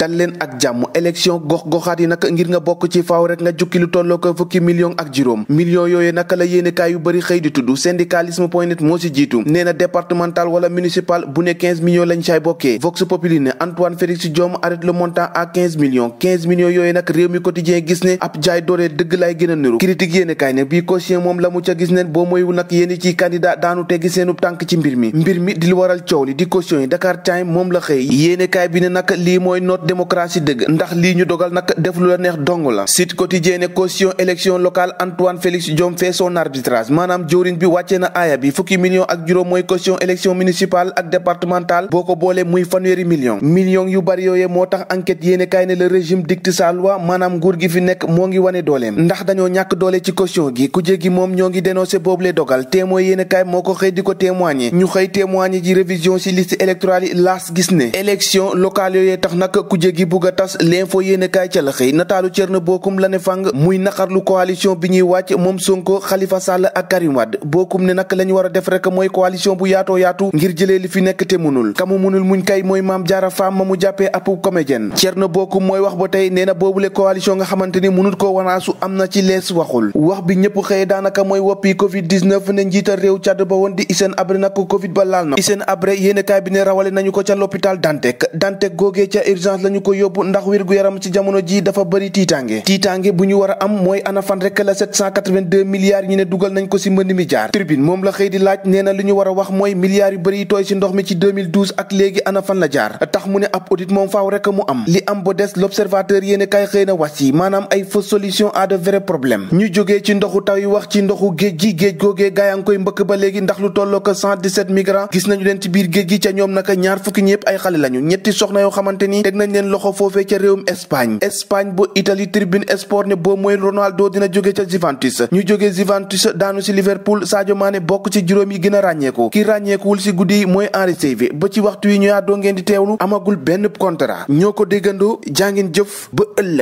dal leen ak jàmm élection gox-goxaat yi nag ngir nga bokk ci faaw rek nga jukki lu tolloo ko fukki millions ak juróom millions yooyu naka la yéenekaay yu bëri xëy di tudd syndicalisme.net moo si jiitu nee na départemental wala municipal bu ne 15 millions lañ saay bokkee Vox Populi ne Antoine Félix Diome arrête le montant à 15 millions yooyu nag réew mi quotidien gis ne ab jaay dooree dëgg lay gën a niru critique yéenekaay ne bii caution moom la mu ca gis ne boo moywu nag yéeni ci candidat daanu teggi seenu tànk ci mbir mi di lu waral coow li di caution yi Dakar Time moom la xëy yéenekaay bi ne nag lii mooy note démocratie dëgg ndax lii ñu dogal nag def lu la neex dong la Sud Quotidien ne caution élection locale Antoine Félix Diome fait son arbitrage maanaam jawriñ bi wàccee na aaya bi fukki millions ak juróom mooy caution élection municipale ak départementale boo ko boolee muy fanweeri millions yu bari yooyee moo tax enquête yéene kaay ne le régime dicte sa loi maanaam nguur gi fi nekk moo ngi wane dooleem ndax dañoo ñàkk doole ci caution gi kujje gi moom ñoo ngi dénoncé boobule dogal témoin yéene kaay moo ko xëy di ko témoigner ñu xëy témoigner ji révision ci liste électorale yi laas gis ne élection locale yooyee tax nag kujje gi bugg a tas l'info yéene kaay ca la xëy nataalu Thierno Bocoum la ne fang muy naqarlu coalition bi ñuy wàcc moom Sonko Khalifa Sall ak Karim Wade Bocoum ne nag la ñu war a def rek mooy coalition bu yaatoo yaatu ngir jëlee li fi nekk te munul kamu munul muñ kay mooy Mame Diarra Fam ma mu jàppee ab comédienne Thierno Bocoum mooy wax ba tey nee na boobule coalition nga xamante ni munut ko wanaasu am na ci lees waxul wax bi ñëpp xëye daanaka mooy woppi covid 19 ne njiital réew Tchad ba woon di Hissène Habré nag covid ba laal na Hissène Habré yéene kaay bi ne rawale nañu ko ca l'hôpital Dantec googee ca urgence lañu ko yóbbu ndax wér-gu-yaram ci jamono ji dafa bëri tiitaange bu ñu war a am mooy ana fan rek la 782 milliards ñu ne dugal nañ ko ci mbënd mi jaar Tribune moom la xëy di laaj nee na li ñu war a wax mooy milliards yu bëri yi tooy ci ndox mi ci 2012 ak léegi ana fan la jaar tax mu ne ab audit moom faaw rek mu am li am ba des l'observateur yéene kaay xëy na wax ci maanaam ay fausse solution à de vrais problèmes ñu jógee ci ndoxu taw yi wax ci ndoxu géej googee gaa yaa ngi koy mbëkk ba léegi ndax lu tolloo ko 117 migrants gis nañu leen ci biir géej gi ca ñoom naka ñaar fukki ñëpp ay xale lañu ñetti soxna yoo xamante ni teg nañ leen loxo foofee ca réewum Espagne bu Italie Tribune Sport ne boo mooy Ronaldo dina jóge ca Juventus ñu jógee Juventus daanu ci Liverpool Sadio Mané bokk ci juróom yi gën a ràññeeku ki ràññeekuwul ci guddi yi mooy Henri Saivet ba ci waxtu yi ñu àddoo ngeen di teewlu amagul benn contrat ñoo ko déggandoo jàngeen jëf ba ëllëg